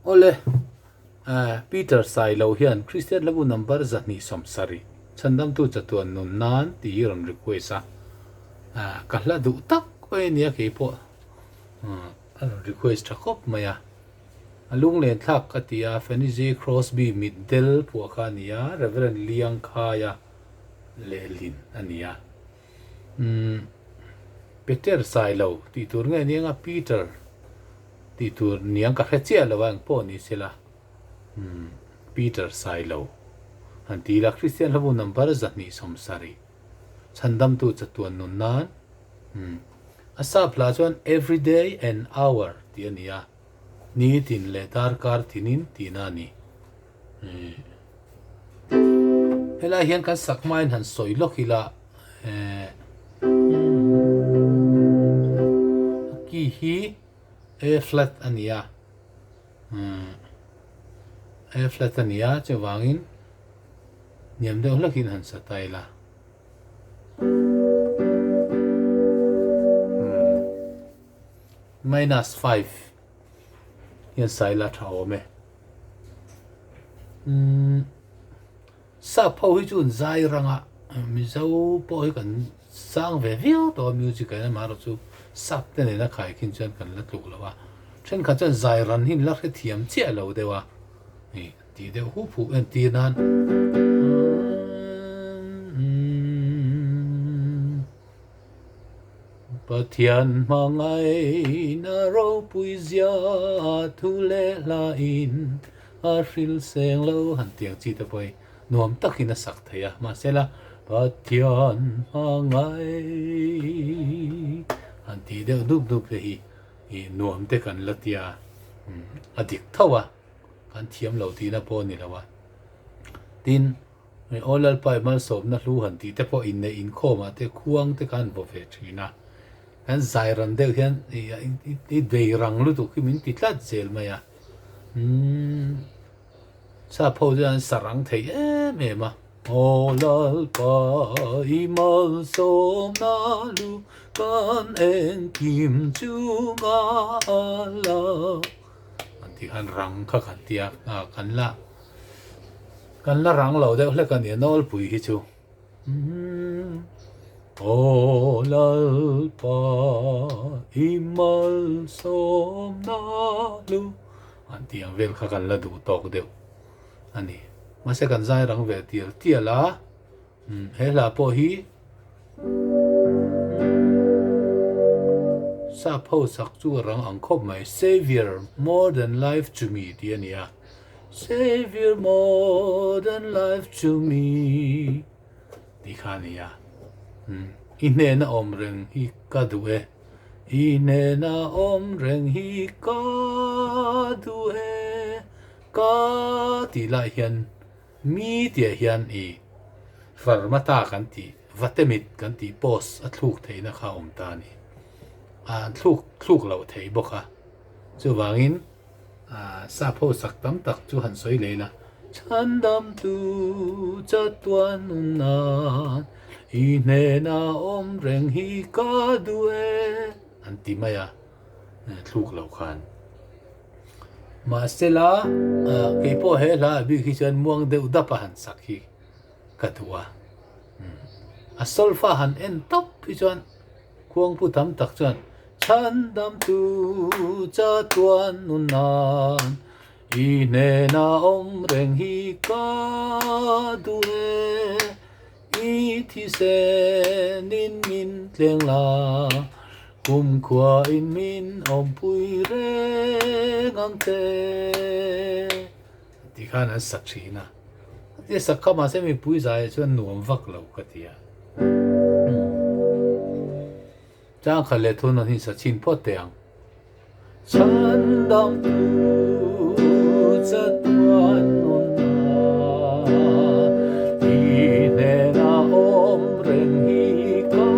Awle, Peter Sailo hian Kristian Hlabu number 270, Chhandamtu Chatuan Nun Nan tih hi rawn request a, ka hla duh tak mai a nia keipawh a rawn request tha khawp mai a. A lunglen thlak ka ti a, Fanny J. Crosby mitdel phuah kha a ni a, Reverend Liang Khaia lehlin a ni a. Umm Peter Sailo tih tur nge nia nga Peter tih tur niang ka hre chiah lo a engpawh ni sela umm Peter Sailo han ti ila Kristian hlabu number 270 chhandamtu chatuan nun nan umm a sap hla chuan everyday and hour tih a ni a nitin leh darkar tinin tihna a ni. Helai hian kan sak hmain han sawi lawk ila eh key hi A flat a ni a A flat a ni a chuvangin hniam deuh hlakin han sa ta ila minus 5 hian sa ila tha awm e. Umm sap ho hi chu an zai rang a, Mizo pawh hi kan sang ve viau tawh a music ah hian amaherawh chu sap te nena khai khin chuan kan la tluk lo a, thenkhat chuan zai ran hi an la hrethiam chiah lo deuh a, ih tih deuh hup hup entir nan Pathian hmangaihna ropui zia thu leh hlain a hril seng lo han tiang chi te pawh hi nuam takin a sak thei a, mahsela Pathian hmangaih han tih deuh dup dup te hi ih nuam te kan la tia a dik tho a, kan thiam lo tihna pawh a ni lo a, tin. Hei aw Lalpai malsawmna hlu han tih te pawh inneih inkhawmah te khuang te khan vaw ve thin a, kan zai ran deuh hian i bei rang lutuk hi min ti tlat zel mai a, umm sap ho chuan an sa rang thei em em a. Aw Lalpai malsawmna hlu kan engkim chunga a la an tih khan rang kha kan ti a, kan la. Kan la rang lo deuh hlek a ni a nawlpui hi chu. Aw Lalpa i malsawmna hlu an tih ang vel kha kan la duh tawk deuh a ni. Mahse kan zai rang ve tial tial a, he hla pawh hi sap ho sak chu a rang ang khawp mai, Saviour more than life to me tih a ni a. Saviour more than life to me tih kha a ni a, i hnena awm reng hi ka duh e, i hnena awm reng hi ka duh e, ka tih lai hian mi tih ah hian i farmata kan tih vatemit kan tih post a thluk theihna kha a awm ta a ni, a thluk thluk loh theih bawk a, chuvangin. Sap ho sak tam tak chu han sawi leh ila. Chhandamtu chatuan nun nan i hnena awm reng hi ka duh e an ti mai a, thluk lo khan. Mahsela kei pawh he hla ah bik hi chuan muang deuh dap a han sak hi ka duh a. A solfa han en tawp hi chuan Khuangpu tam tak chuan Chhandamtu chatuan nun nan i hnena awm reng hi ka duh e, i thisenin min tleng la, kumkhuain min awmpui reng ang che tih khan an sa thin a. Tia sak kha mahse mipui zaiah chuan nuam vak lo ka ti a. Chang khat leh thun an insa chhin phawt teh ang. Chhandamtu chatuan nunna i hnena awm reng hi ka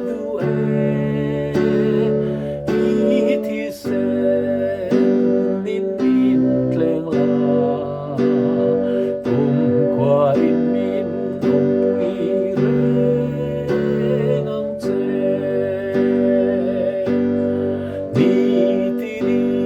duh e, i thisen in min tleng la, kumkhuain min awmpui reng ang che. Ni tinin.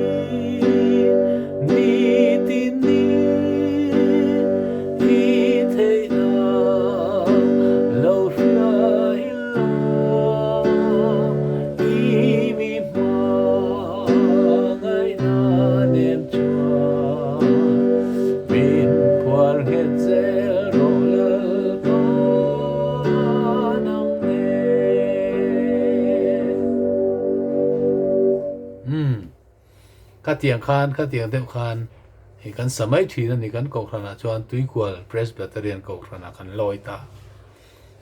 Khatiang khan, khatiang deuh khan hei kan sa mai thin a ni, kan kohhranah chuan Tuikual Presbyterian kohhranah kan lawi ta.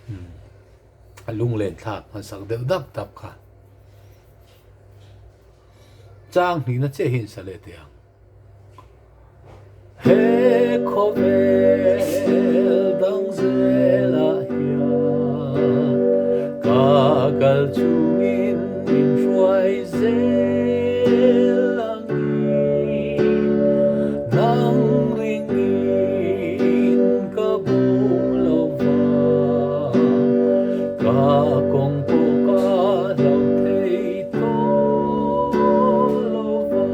Umm a lunglen thlak hmasak deuh dap dap kha. Chang hnihna chiah hi in sa leh teh ang. He khawvel dang zelah hian ka kal chungin min hruai zel angin nang ringin ka bum lo va, ka kawng pawh ka hlauh thei tawh lo va.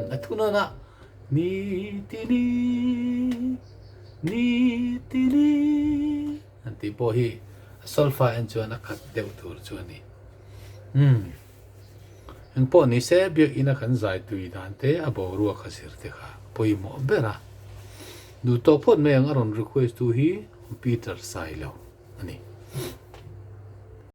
A thunawn ah ni ti ni, ni ti ni an tih pawh hi a solfa en chuan a khat deuh tur chu a ni. Umm engpawh ni se biakinn a kan zai tui dan te a boruak a zir te kha pawimawh ber a. Duhtawk phawt mai ang a rawn request tu hi Peter Sailo a ni.